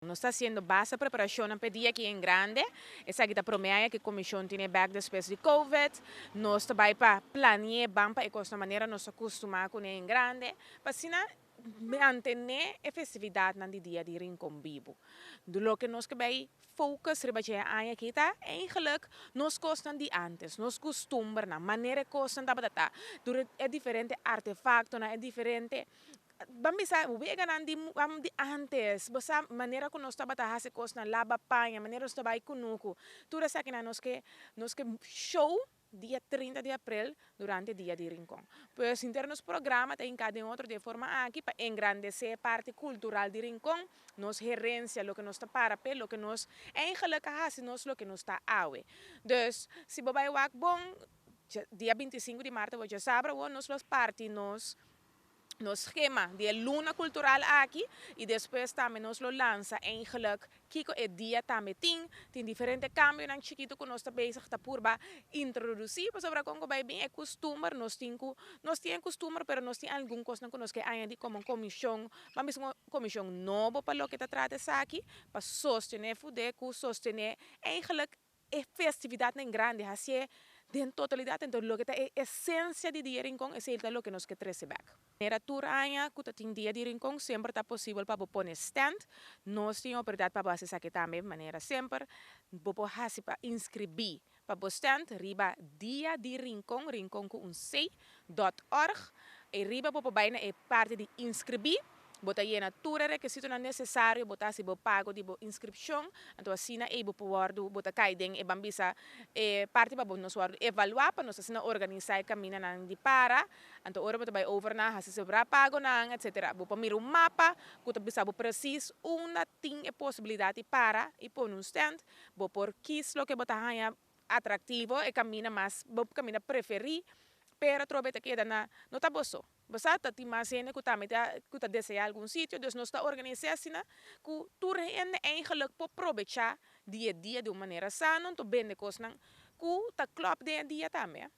Nos ta hasiendo basta preparashonnan pa e dia aki en grande. Esaki ta promé aña ku e komishon tene bèk despues di Covid. Nos ta bai pa plani'é ban pa e kosnan manera nos ta kustumá kuné en grande, pa asina mantené e festividatnan di Dia di Rincon bibu. Loke nos ke bai focus riba dje e aña aki ta eigenlijk nos kosnan di antes, nos kustumbernan, manera e kosnan tabata ta, tur e diferente artefaktonan, e diferente, ban bisa, weganan di di antes, bo sa manera ku nos tabata hasi kosnan, laba paña, manera nos ta bai kunuku, tur esakinan nos ke show dia 30 di aprel durante Dia di Rincon. Pues henter nos programa ta hinká den otro di e forma aki pa engrandesé e parti kultural di Rincon, nos herensia, loke nos ta para p'e, loke nos eigenlijk a hasi nos loke nos ta awe. Dus, si bo bai wak bon, dia 25 di mart awor djasabra awor nos lo parti nos skema di e luna kultural aki i despues tambe nos lo lansa eigenlijk kiko e dia tambe tin. Tin diferente kambionan chikitu ku nos ta bezig ta purba introdusí pasobra kon ku bai bin e kustumber nos tin ku nos tin e kustumber, pero nos tin algun kosnan ku nos ke añadi komo komishon, ban bisa un komishon nobo pa loke ta trata esaki, pa sostené Fudeku, sostené eigenlijk e festividatnan grandi, hasié den totalidat. Enton loke ta e esensia di Dia Rincon, esei ta loke nos ke trese bèk. Manera tur aña ku ta tin Dia di Rincon, semper ta posibel pa bo pone stand. Nos tin oportunidat pa bo hasi esaki tambe. Manera semper, bo por hasi pa inskribí pa bo stand riba Dia di Rincon, Rincon ku un C, .org. E riba bo por bai na e parti di inskribí. Bo ta yena tur e rekisitonan nesesario, bo ta hasi bo pago di bo inskripshon, anto asina ei bo por wòrdu, bo ta kai den e, ban bisa, e parti pa bo nos wòrdu evaluá pa nos asina organisá e kamindanan di para. Anto ora bo ta bai over na hasi sobrá pagonan, etsetera. Bo por mira un mapa ku ta bisa bo presis unda tin e posibilidat di para i pone un stand. Bo por kis loke bo ta haña atraktivo, e kaminda mas bo kaminda preferí, pero atrobe ta keda na no ta bo so. Bo sa ta tin mas hende ku tambe ta ku ta deseá algun sitio, dus nos ta organis'é asina ku tur hende eigenlijk por probechá di e dia di un manera sano, anto bende kosnan ku ta klòp den e dia tambe.